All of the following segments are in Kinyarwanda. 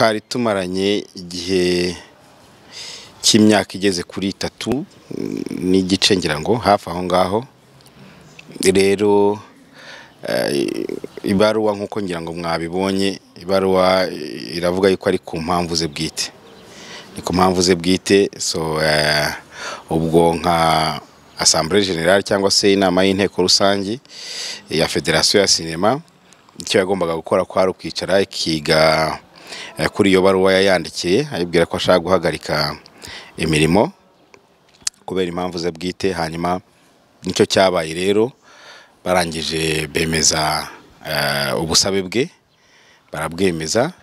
Twari tumaranye igihe cy'imyaka igeze kuri 3 n'igice, ngira ngo hafi aho ngaho. Rero ibaruwa, nk'uko ngira ngo mwabibonye, ibaruwa iravuga yuko ari ku mpamvu ze bwite, ni ku mpamvu ze bwite. So ubwo nka assemblée générale cyangwa se inama y'inteko rusange ya Federasiyo ya Sinema, icyo yagombaga gukora kwari ukwicara ikiga kuri iyo baruwa yayandikiye ayibwira ko ashaka guhagarika imirimo kubera impamvu ze bwite. Hanyuma nicyo cyabaye rero, barangije bemeza ubusabe bwe, barabwemeza,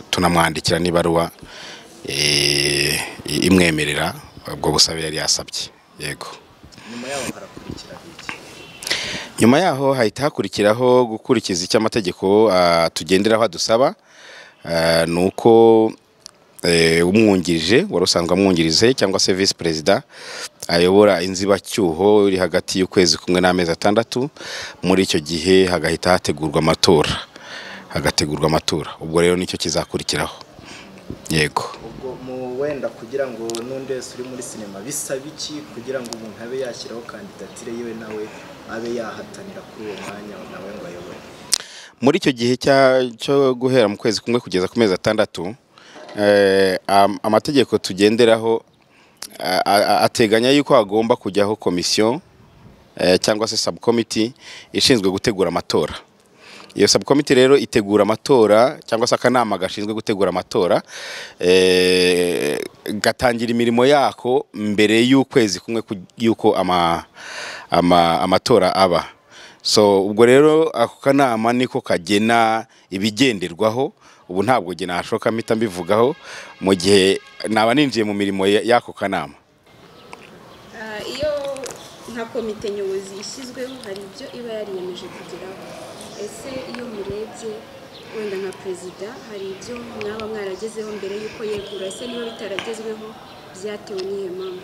tunamwandikira n'ibaruwa imwemerera ubwo busabe yari yasabye. Yego. Nyuma yaho harakurikiraho iki? Nyuma yaho hahita hakurikiraho gukurikiza icyo amategeko tugenderaho adusaba, ni uko umwungirije wari usanzwe amwungirije cyangwa se visi perezida ayobora inzibacyuho iri hagati y'ukwezi kumwe n'amezi 6. Muri icyo gihe hagahita hategurwa amatora, hagategurwa amatora. Ubwo rero nicyo kizakurikiraho. Yego. Ubwo mu wenda kugira ngo n'undi wese uri muri sinema, bisaba iki kugira ngo umuntu abe yashyiraho kandidatire yiwe, nawe abe yahatanira kuri uwo mwanya, nawe ngo ayobore? Muri icyo gihe cyo guhera mu kwezi kumwe kugeza ku mezi 6, amategeko tugenderaho ateganya yuko hagomba kujyaho komisiyo cyangwa se subcommittee ishinzwe gutegura amatora. Iyo subcommittee rero itegura amatora, cyangwa se akanama gashinzwe gutegura amatora, gatangira imirimo yako mbere y'ukwezi kumwe y'uko amatora aba. So ubwo rero ako kanama niko kagena ibigenderwaho. Ubu ntabwo jye nashoka mpita mbivugaho mu gihe naba ninjiye mu mirimo y'ako kanama. Iyo nka komite nyobozi ishyizweho, hari ibyo iba yariyemeje kugeraho. Ese iyo murebye wenda nka perezida, hari ibyo mwaba mwaragezeho mbere y'uko yegura? Ese niba bitaragezweho, byatewe n'iyo mpamvu?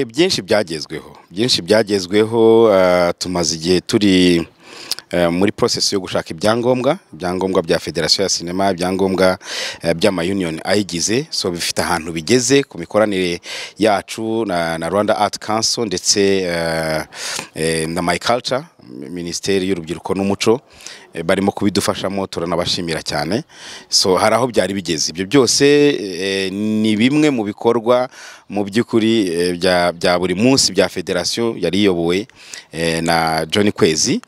Byinshi byagezweho, byinshi byagezweho. Tumaze igihe turi muri process yo gushaka ibyangombwa bya Federasiyo ya Sinema, ibyangombwa by'ama union ayigize. So bifite ahantu bigeze ku mikoranire yacu na Rwanda Art Council ndetse na My Culture, Minisiteri y'Urubyiruko n'Umuco. Barimo kubidufashamo, turanabashimira cyane. So hari aho byari bigeze. Ibyo byose ni bimwe mu bikorwa mu by'ukuri bya buri munsi bya federasiyo yari iyobowe na John Kwezi.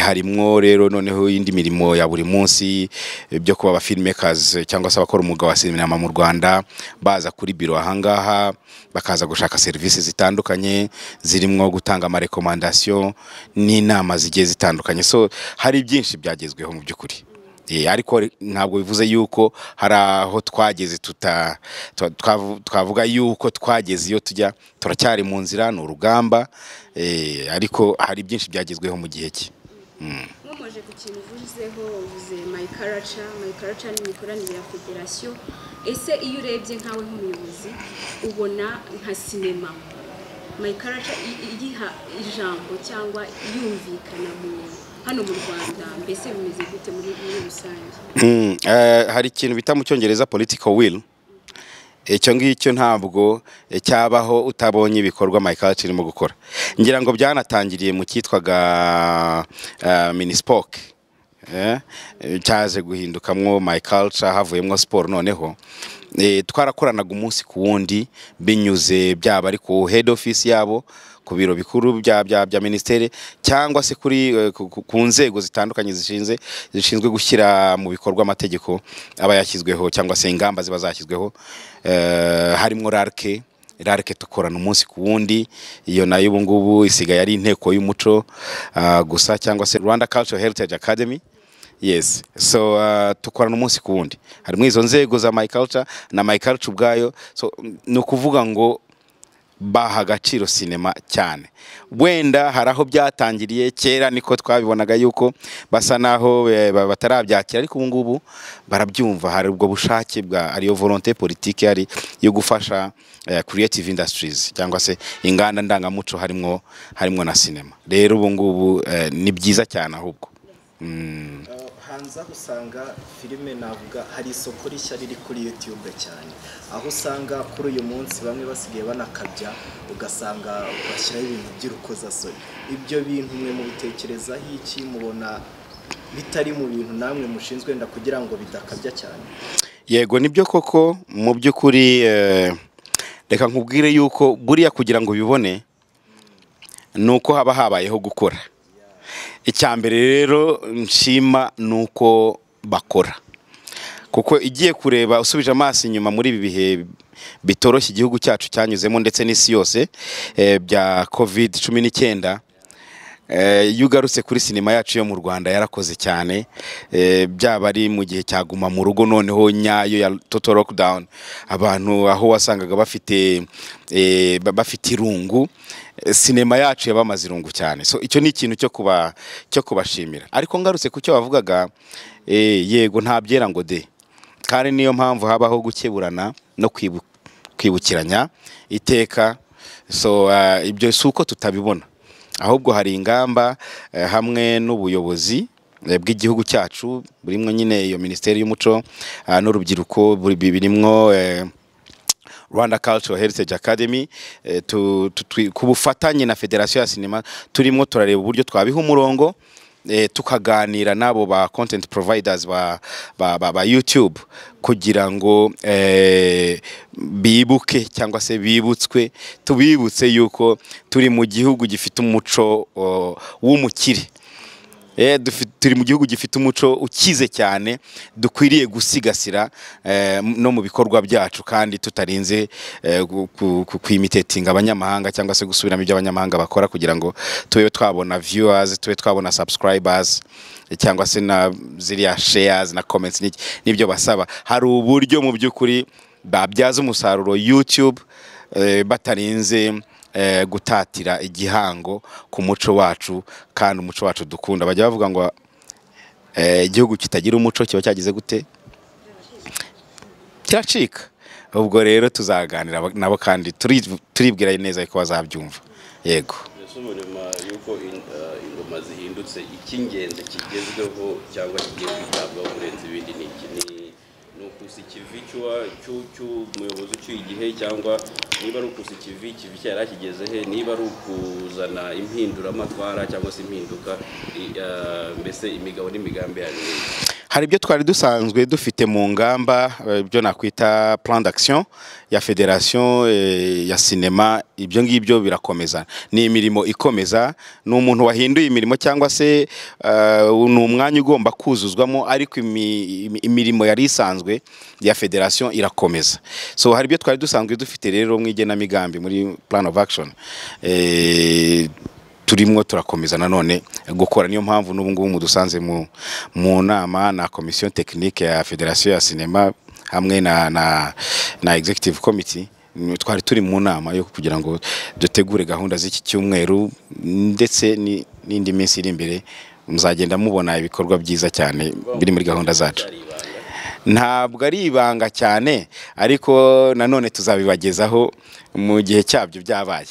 Harimwo rero noneho indi mirimo ya buri munsi byo kuba aba filmmakers cyangwa se abakora umwuga wa sinema mu Rwanda baza kuri biro ahangaha, bakaza gushaka serivisi zitandukanye zirimo gutanga ama recommandation n'inama zigiye zitandukanye. So hari byinshi byagezweho mu by'ukuri. Ariko ntabwo bivuze yuko hari aho twageze tuta twavuga yuko twageze iyo tujya. Turacyari mu nzira, ni urugamba, ariko hari byinshi byagezweho mu gihe cye. Nkomoje ku kintu uvuzeho, uvuze My Culture. My Culture n'imikoranire ya federasiyo. Ese iyo urebye nkawe nk'umuyobozi, ubona nka sinema My Culture iyiha ijambo cyangwa yumvikana mu hano mu Rwanda? Mbese bimeze gute muri rusange? Hari ikintu bita mu Cyongereza political will. Icyo ngicyo ntabwo cyabaho utabonye ibikorwa My Culture irimo gukora. Ngira ngo byanatangiriye mu cyitwaga Minispoc, cyaje guhindukamwo My Culture, havuyemwo siporo. Noneho twarakoranaga umunsi ku wundi, binyuze byaba ari ku head office yabo, ku biro bikuru bya minisiteri, cyangwa se kuri ku nzego zitandukanye zishinzwe gushyira mu bikorwa amategeko aba yashyizweho cyangwa se ingamba ziba zashyizweho, harimo RALC. RALC tukorana umunsi ku wundi. Iyo nayo ubu ngubu isigaye ari inteko y'umuco gusa, cyangwa se Rwanda Cultural Heritage Academy. Yes, so tukorana umunsi ku wundi, harimo izo nzego za My Culture na My Culture ubwayo. So ni ukuvuga ngo baha agaciro sinema cyane. Wenda hari aho byatangiriye kera, niko twabibonaga yuko basa naho batarabyakira, ariko ubu ngubu barabyumva. Hari ubwo bushake bwa ariyo volonté politique hari yo gufasha creative industries cyangwa se inganda ndangamuco, harimo na sinema. Rero ubu ngubu ni byiza cyane ahubwo. Hanze aho usanga filime, navuga hari isoko rishya riri kuri YouTube cyane, aho usanga kuri uyu munsi bamwe basigaye banakabya, ugasanga bashyiraho ibintu by'urukozasoni. Ibyo bintu mwe mubitekerezaho iki? Mubona bitari mu bintu namwe mushinzwe wenda kugira ngo bidakabya cyane? Yego, nibyo koko. Mu by'ukuri reka nkubwire yuko buriya kugira ngo ubibone ni uko haba habayeho gukora. Icya mbere rero nshima ni uko bakora, kuko igiye kureba, usubije amaso inyuma muri ibi bihe bitoroshye igihugu cyacu cyanyuzemo ndetse n'isi yose bya COVID-19, iyo ugarutse kuri sinema yacu yo mu Rwanda yarakoze cyane, byaba ari mu gihe cya guma mu rugo noneho nyayo ya total lockdown, abantu aho wasangaga bafite irungu, sinema yacu yabamaze irungu cyane. So icyo ni ikintu cyo kubashimira. Ariko ngarutse ku cyo wavugaga, yego, nta byera ngo de, kandi niyo mpamvu habaho gukeburana no kwibukiranya iteka. So ibyo si uko tutabibona, ahubwo hari ingamba hamwe n'ubuyobozi bw'igihugu cyacu burimwo nyine iyo Minisiteri y'Umuco n'Urubyiruko, birimwo Rwanda Cultural Heritage Academy, ku bufatanye na Federasiyo ya Sinema, turimo turareba uburyo twabiha umurongo, tukaganira n'abo ba content providers ba YouTube kugira ngo bibuke cyangwa se bibutswe, tubibutse yuko turi mu gihugu gifite umuco w'umukire. Turi mu gihugu gifite umuco ukize cyane dukwiriye gusigasira no mu bikorwa byacu, kandi tutarinze kwimitatinga abanyamahanga cyangwa se gusubiramo ibyo abanyamahanga bakora kugira ngo tube twabona viewers, tube twabona subscribers cyangwa se na ziriya shares na comments n'ibyo basaba. Hari uburyo mu by'ukuri babyaza umusaruro YouTube batarinze gutatira igihango ku muco wacu, kandi umuco wacu dukunda. Bajya bavuga ngo igihugu kitagira umuco kiba cyagize gute? Kiracika. Ubwo rero tuzaganira nabo kandi turibwira neza ko bazabyumva. Yego. Mbese ubu nyuma y'uko ingoma zihindutse, icy'ingenzi kigezweho cyangwa kigiye kwitabwaho kurenza ibindi ni iki? Ni ukusa ikivi cy'umuyobozi ucyuye igihe, cyangwa niba ari ukusa ikivi, ikivi cyari akigeze he? Niba ari ukuzana impinduramatwara cyangwa se impinduka, mbese imigabo n'imigambi yanyu ni iki? Hari ibyo twari dusanzwe dufite mu ngamba, ibyo nakwita plan d'action ya Federation ya Sinema. Ibyo ngibyo birakomeza, ni imirimo ikomeza. Ni umuntu wahinduye imirimo cyangwa se ni umwanya ugomba kuzuzwamo, ariko imirimo yari isanzwe ya federation irakomeza. So hari ibyo twari dusanzwe dufite rero mu igenamigambi, muri plan of action, turimwo turakomeza nanone gukora. Niyo mpamvu n'ubu ngubu mudusanze mu nama na commission technique ya Federation ya Sinema hamwe na executive committee. Twari turi mu nama yo kugira ngo dutegure gahunda z'iki cyumweru ndetse n'indi minsi iri imbere. Muzagenda mubona ibikorwa byiza cyane biri muri gahunda zacu. Cyari ibanga? Ntabwo ari ibanga cyane, ariko nanone tuzabibagezaho mu gihe cyabyo byabaye,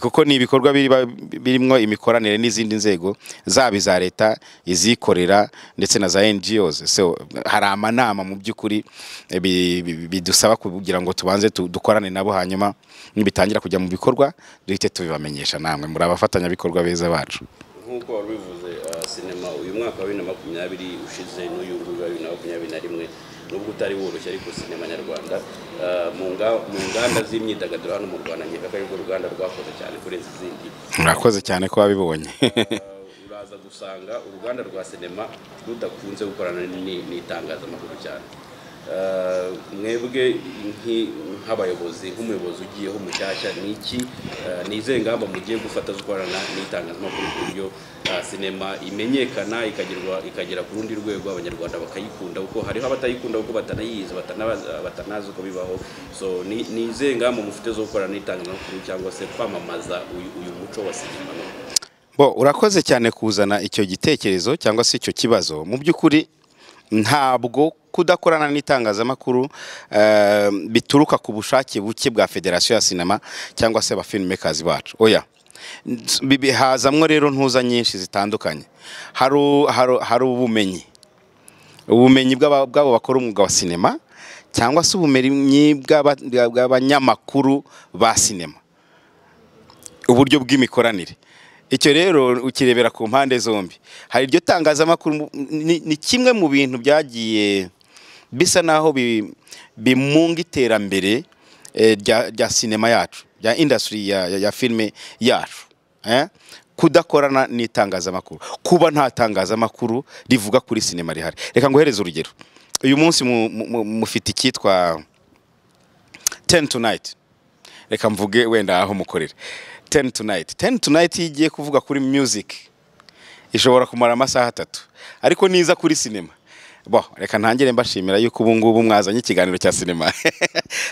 kuko ni ibikorwa birimwo imikoranire n'izindi nzego, zaba iza leta, izikorera ndetse na za NGOs. So hari amanama mu by'ukuri bidusaba kugira ngo tubanze dukorane nabo, hanyuma nibitangira kujya mu bikorwa duhite tubibamenyesha. Namwe muri abafatanyabikorwa beza bacu. Nk'uko wari ubivuze, sinema uyu mwaka wa 2020 ushize n'uyu nguyu wa 2021, nubwo utari woroshye, ariko sinema nyarwanda mu nganda z'imyidagaduro hano mu Rwanda, nkeka ko arirwo ruganda rwakoze cyane kurenza izindi. Murakoze cyane ko wabibonye. Uraza gusanga uruganda rwa sinema rudakunze gukorana n'itangazamakuru cyane. Mwebwe nk'abayobozi, nk'umuyobozi ugiyeho mushyashya, ni iki, ni izihe ngamba mugiye gufata zo gukorana n'itangazamakuru ku buryo sinema imenyekana, ikagera ku rundi rwego, Abanyarwanda bakayikunda? Kuko hariho abatayikunda kuko batanayizi, batanazi uko bibaho. So ni izihe ngamba mufite zo gukorana n'itangazamakuru cyangwa se kwamamaza uyu muco wa sinema? Bo, urakoze cyane kuzana icyo gitekerezo cyangwa se icyo kibazo. Mu by'ukuri ntabwo kudakorana n'itangazamakuru bituruka ku bushake buke bwa Federasiyo ya Sinema cyangwa se aba filmmakers bacu, oya. Hazamwo rero ntuza nyinshi zitandukanye. Hari ubumenyi. Ubumenyi bw'abo bakora umwuga wa sinema, cyangwa se ubumenyi bw'abanyamakuru ba sinema, uburyo bw'imikoranire. Icyo rero ukirebera ku mpande zombi. Hari iryo tangazamakuru ni kimwe mu bintu byagiye bisa naho bimunga iterambere rya sinema yacu, rya industry ya filime yacu, Kudakorana n'itangazamakuru, kuba nta tangazamakuru rivuga kuri sinema rihari. Reka nguhereze urugero. Uyu munsi mufite icyitwa 10 Tonight. Reka mvuge wenda aho mukorera 10 Tonight. 10 Tonight igiye kuvuga kuri music ishobora kumara amasaha 3, ariko niza kuri sinema. Bo, reka ntangire mbashimira yuko ubu ngubu mwazanye ikiganiro cya sinema.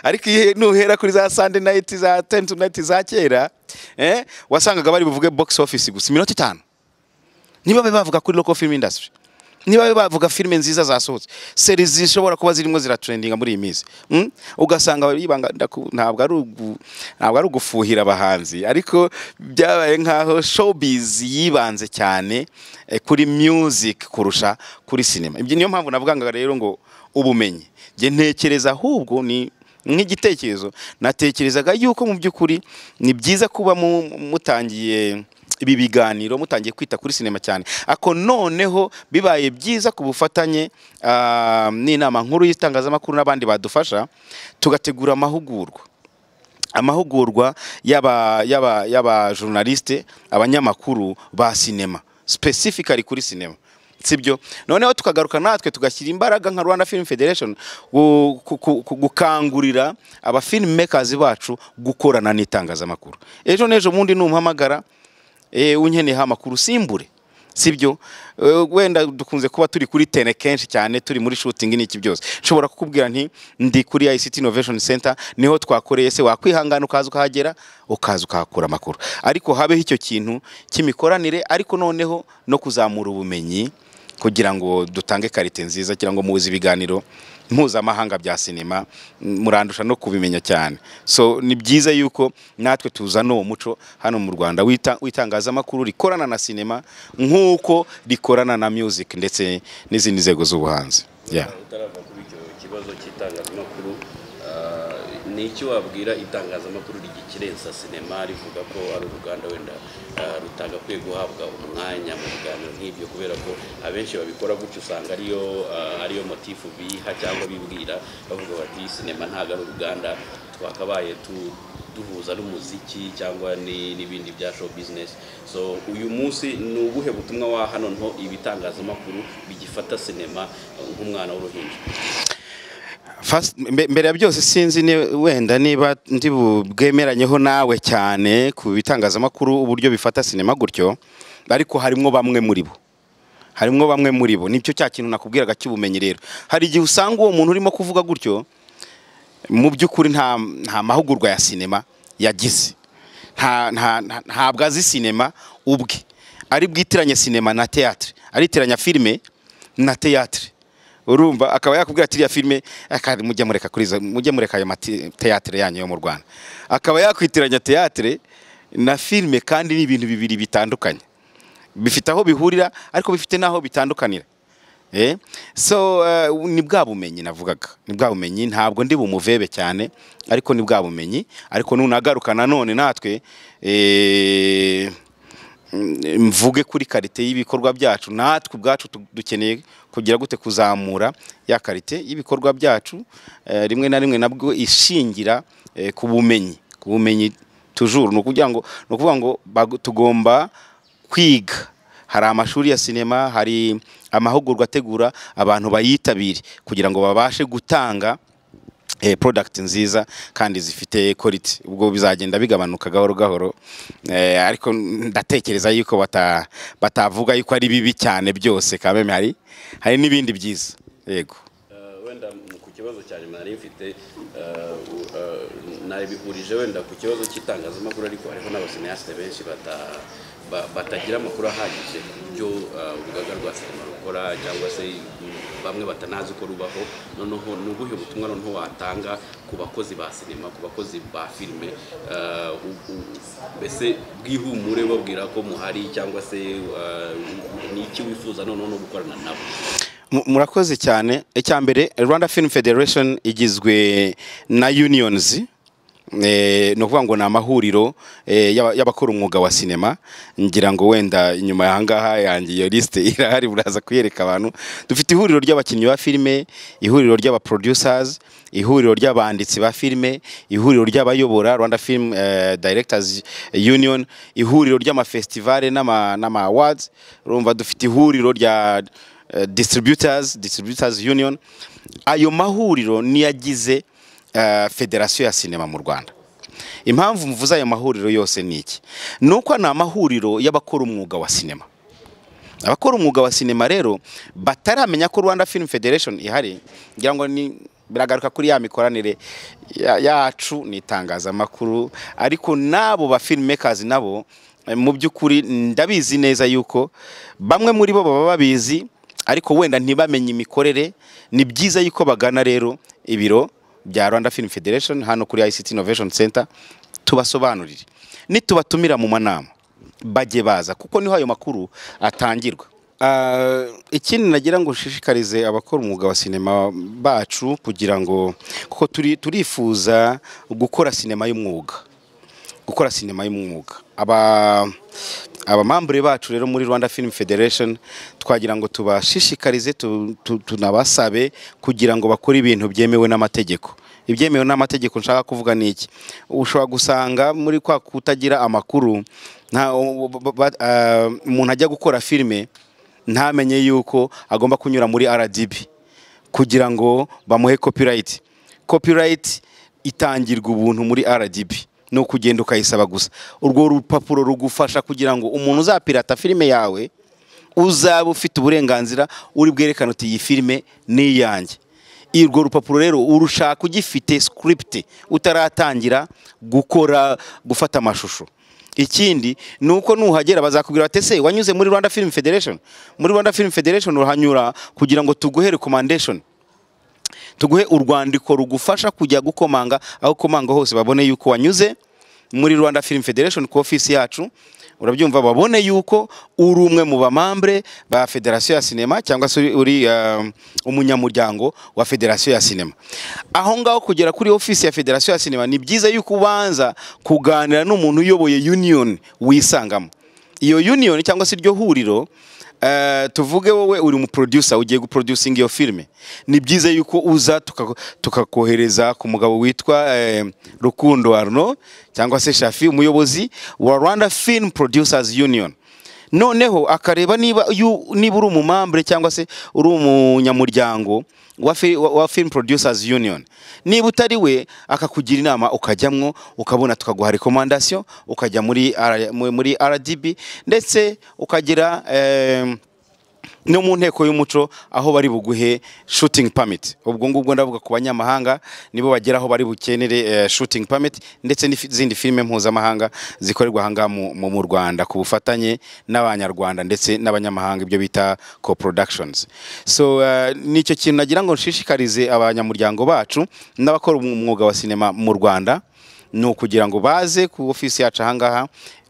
Ariko nuhera kuri za Sunday night, za 10 Tonight za kera, wasangaga bari buvuge box office gusa iminota 5. Niba bavuga kuri local film industry, niba bavuga filime nziza zasohotse, series zishobora kuba zirimo ziratrendinga muri iyi minsi, ugasanga bibanga. Ntabwo ari ugufuhira abahanzi, ariko byabaye nkaho showbiz yibanze cyane kuri music kurusha kuri cinema. Ibyo niyo mpamvu navuga rero ngo ubumenyi, nge ntekereza ahubwo ni nk'igitekerezo natekerezaga yuko mu by'ukuri ni byiza kuba mutangiye ibi biganiro, mutangiye kwita kuri sinema cyane, ako noneho bibaye byiza ku bufatanye n'inama nkuru y'itangazamakuru n'abandi badufasha, tugategura amahugurwa yaba journaliste, abanyamakuru ba sinema, specifically kuri sinema, sibyo? Noneho tukagaruka natwe tugashyira imbaraga nka Rwanda Film Federation gukangurira aba film makers bacu gukorana n'itangazamakuru. Ejo n'ejo bundi numpamagara unkeneye amakuru simbure, sibyo? Wenda dukunze kuba turi kuri tene kenshi cyane, turi muri shooting n'iki byose, nshobora kukubwira nti ndi kuri ICT Innovation Center niho twakoreye, se wakwihangana ukaza ukahagera ukaza ukahakura amakuru. Ariko habeho icyo kintu cy'imikoranire, ariko noneho no kuzamura ubumenyi kugira ngo dutange karite nziza, kugira ngo muzi ibiganiro mpuzamahanga bya sinema murandusha no kubimenya cyane. So ni byiza yuko natwe tuzana uwo muco hano mu Rwanda w'itangazamakuru rikorana na sinema nkuko rikorana na music ndetse n'izindi nzego z'ubuhanzi. Utarava kuri icyo kibazo cy'itangazamakuru, ni iki wabwira itangazamakuru rigikirensa sinema, rivuga ko ari uruganda wenda rutagakwiye guhabwa umwanya mu biganiro nk'ibyo, kubera ko abenshi babikora gutyo usanga ariyo motifu biha cyangwa bibwira, bavuga bati sinema ntago ari uruganda twakabaye duhuza n'umuziki cyangwa n'ibindi bya show business. So uyu munsi ni ubuhe butumwa wa hano nto ibitangazamakuru bigifata sinema nk'umwana w'uruhinja? Mbere ya byose sinzi wenda niba ndi bwemeranyeho nawe cyane ku bitangazamakuru uburyo bifata sinema gutyo, ariko harimo bamwe muri bo, nicyo cya kintu nakubwiraga cy'ubumenyi. Rero hari igihe usanga uwo muntu urimo kuvuga gutyo mu by'ukuri nta mahugurwa ya sinema yagize, ntabwo azi sinema ubwe, ari bwitiranye sinema na théâtre, aritiranya filime na théâtre. Urumva akaba yakubwira ati ya filime mujye mureka kuri mujye mureka ayo théâtre yanyu yo mu Rwanda, akaba yakwitiranya théâtre na filime, kandi ni ibintu bibiri bitandukanye, bifite aho bihurira ariko bifite naho bitandukanira. So ni bwa bumenyi navugaga, ni bwa bumenyi, ntabwo ndi bumuvebe cyane, ariko ni bwa bumenyi. Ariko nunagaruka nanone natwe mvuge kuri karite y'ibikorwa byacu, natwe ubwacu dukeneye kugira gute kuzamura ya karite y'ibikorwa byacu, rimwe na rimwe nabwo ishingira ku bumenyi, ku bumenyi toujours. No kugira ngo no kuvuga ngo tugomba kwiga, hari amashuri ya sinema, hari amahugurwa ategura abantu bayitabire kugira ngo babashe gutanga product nziza kandi zifite quality. Ubwo bizagenda bigabanuka gahoro gahoro, ariko ndatekereza yuko batavuga yuko ari bibi cyane byose, kameme hari n'ibindi byiza. Yego. Wenda ku kibazo cya nyuma nari mfite, nabihurije wenda ku kibazo cy'itangazamakuru, ariko hariho n'abasineyasite benshi batagira amakuru ahagije ku byo urugaga rwa sinema rukora, cyangwa se bamwe batanazi ko rubaho. Noneho ni ubuhe butumwa noneho watanga ku bakozi ba sinema, ku bakozi ba filime, mbese bwihumure babwira ko muhari, cyangwa se ni iki wifuza noneho no gukorana nabo? Murakoze cyane. Icya mbere, Rwanda Film Federation igizwe na unions, ni ukuvuga ngo ni amahuriro y'abakora umwuga wa sinema. Ngira ngo wenda inyuma y'ahangaha yanjye iyo liste irahari, buraza kuyereka abantu. Dufite ihuriro ry'abakinnyi ba filime, ihuriro ry'aba producers, ihuriro ry'abanditsi ba filime, ihuriro ry'abayobora, Rwanda Film Directors Union, ihuriro ry'amafestivale n'ama awards. Urumva dufite ihuriro rya distributors union. Ayo mahuriro niyo agize federasiyo ya sinema mu Rwanda. Impamvu mvuze ayo mahuriro yose ni iki? Ni uko ni amahuriro y'abakora umwuga wa sinema. Abakora umwuga wa sinema rero bataramenya ko Rwanda Film Federation ihari, ngira ngo ni biragaruka kuri ya mikoranire yacu n'itangazamakuru, ariko n'abo ba filmmakers nabo mu by'ukuri ndabizi neza yuko bamwe muri bo baba babizi, ariko wenda ntibamenye imikorere. Ni byiza yuko bagana rero ibiro bya Rwanda Film Federation hano kuri ICT Innovation Center, tubasobanurire. Nitubatumira mu manama bajye baza, kuko niho ayo makuru atangirwa. Ikindi nagira ngo nshishikarize abakora umwuga wa sinema bacu, kugira ngo kuko turifuza gukora sinema y'umwuga, gukora sinema y'umwuga. Abamambure bacu rero muri Rwanda Film Federation twagira ngo tubashishikarize, tunabasabe kugira ngo bakore ibintu byemewe n'amategeko. Ibyemewe n'amategeko nshaka kuvuga ni iki? Ushobora gusanga muri kwa kutagira amakuru, umuntu ajya gukora filime ntamenye yuko agomba kunyura muri RDB kugira ngo bamuhe copyright. Copyright itangirwa ubuntu muri RDB, no kugenda ukayisaba gusa. Urwo rupapuro rugufasha kugira ngo umuntu uzapirata filime yawe uzaba ufite uburenganzira, uri bwerekane uti iyi filime ni iyanjye. Urwo rupapuro rero urushaka ugifite script, utaratangira gukora gufata amashusho. Ikindi ni uko nuhagera bazakubwira bati ese wanyuze muri Rwanda Film Federation? Muri Rwanda Film Federation urahanyura kugira ngo tuguhe recommendation, tuguhe urwandiko rugufasha kujya gukomanga aho komanga hose, babone yuko wanyuze muri Rwanda Film Federation ku office yacu. Urabyumva, babone yuko uri umwe mu bamambre ba Federation ya Sinema, cyangwa se uri umunyamuryango wa Federation ya Sinema. Aho ngaho kugera kuri office ya Federation ya Sinema ni byiza yuko ubanza kuganira n'umuntu uyoboye union wisangamo. Iyo union cyangwa se iryo huriro, tuvuge wowe uri mu producer ugiye guproducing iyo filme, ni byiza yuko uza tukakohereza ku mugabo witwa Rukundo Arno cyangwa se Shafi, umuyobozi wa Rwanda Film Producers Union. Noneho akareba niba uri umumambre cyangwa se uri umunyamuryango wa Film Producers Union. Niba utari we, akakugira inama ukajyamwo, ukabona tukaguha recommandation, ukajya muri RDB, ndetse ukagira no mu nteko y'umuco aho bari buguhe shooting permit. Ubwo ngubwo ndavuga ku banyamahanga, nibo bagera aho bari bukenere shooting permit, ndetse n'izindi filime mpuzamahanga zikorerwa ahangaha mu Rwanda ku bufatanye n'abanyarwanda ndetse n'abanyamahanga, ibyo bita co-productions. So nicyo kintu nagira ngo nshishikarize abanyamuryango bacu n'abakora umwuga wa sinema mu Rwanda, ni ukugira ngo baze ku office yacu ahangaha,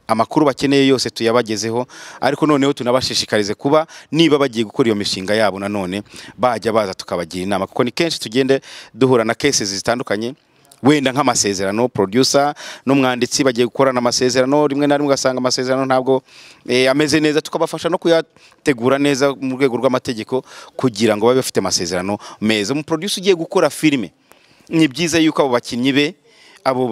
amakuru bakeneye yose tuyabagezeho, ariko noneho tunabashishikarize kuba niba bagiye gukora iyo mishinga yabo nanone bajya baza tukabagira inama, kuko ni kenshi tugende duhura na cases zitandukanye, wenda nk'amasezerano producer n'umwanditsi bagiye gukorana amasezerano, rimwe na rimwe ugasanga amasezerano ntabwo ameze neza, tukabafasha no kuyategura neza mu rwego rw'amategeko kugira ngo babe bafite amasezerano meza. Mu producer ugiye gukora filime ni byiza yuko abo bakinnyi be, abo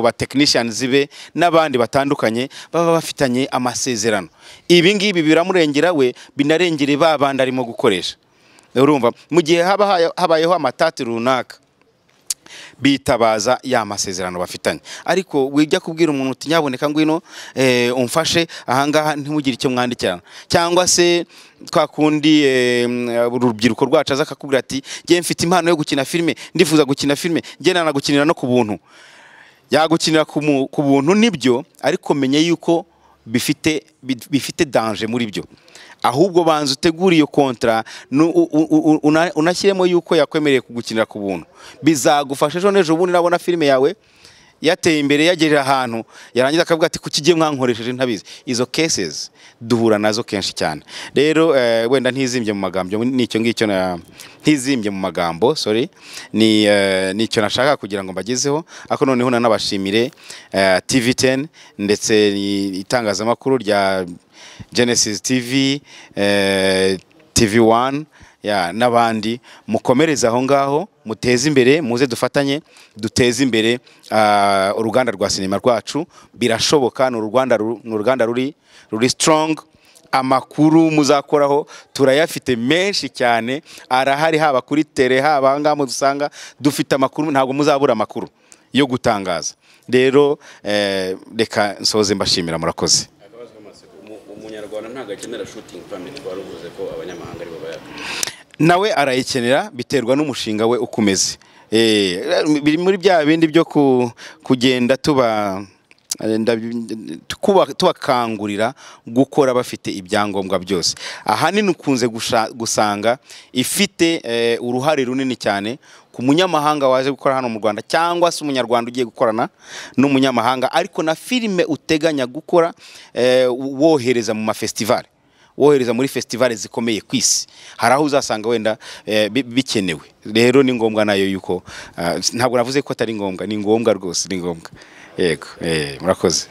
ba technicians be n'abandi batandukanye baba bafitanye amasezerano. Ibi ngibi biramurengera we, binarengere ba bandi arimo gukoresha. Urumva mu gihe habayeho amatati runaka bitabaza ya masezerano bafitanye. Ariko wijya kubwira umuntu uti nyaboneka ngwino umfashe ahangaha, ntimugire icyo mwandikirana, cyangwa se twakundi urubyiruko rwacu aza akakubwira ati ngiye mfite impano yo gukina filime, ndifuza gukina filime, ngiye nanagukinira no ku buntu. Yagukinira ku buntu nibyo, ariko menye yuko bifite danger muri byo. Ahubwo banza utegura iyo kontra, unashyiremo yuko yakwemereye kugukinira ku buntu, bizagufasha ejo n'ejo bundi nabona filime yawe Yateye imbere, yagejeje ahantu, yarangiza akavuga ati: "Kuki igiye mwankoresheje ntabizi?" Izo cases duhura nazo kenshi cyane. Rero wenda ntizimbye mu magambo, nicyo ngicyo na ntizimbye mu magambo, sorry, ni nicyo nashaka kugira ngo mbagezeho. Ariko noneho nanabashimire TV10 ndetse itangazamakuru rya Genesis TV, TV1 ya n'abandi. Mukomereze aho ngaho, muteze imbere, muze dufatanye duteze imbere uruganda rwa sinema rwacu. Birashoboka, ni uruganda ruri strong. Amakuru muzakoraho turayafite menshi cyane, arahari, haba kuri tele, haba aha ngaha mudusanga, dufite amakuru. Ntabwo muzabura amakuru yo gutangaza. Rero reka nsoze mbashimira, murakoze. Akabazo k'amatsiko. Umunyarwanda ntabwo akenera shooting permit? Wari uvuze ko abanyamahanga aribo bayaka. Nawe arayikenera, biterwa n'umushinga we uko umeze. Biri muri bya bindi byo kugenda tuba tubakangurira gukora bafite ibyangombwa byose. Ahanini ukunze gusanga ifite uruhare runini cyane ku munyamahanga waje gukora hano mu Rwanda, cyangwa se umunyarwanda ugiye gukorana n'umunyamahanga, ariko na filime uteganya gukora wohereza mu mafestivale, wohereza muri festival zikomeye ku isi, hari aho uzasanga wenda bikenewe. Rero ni ngombwa nayo yuko ntabwo navuze ko atari ngombwa, ni ngombwa rwose, ni ngombwa. Yego, murakoze.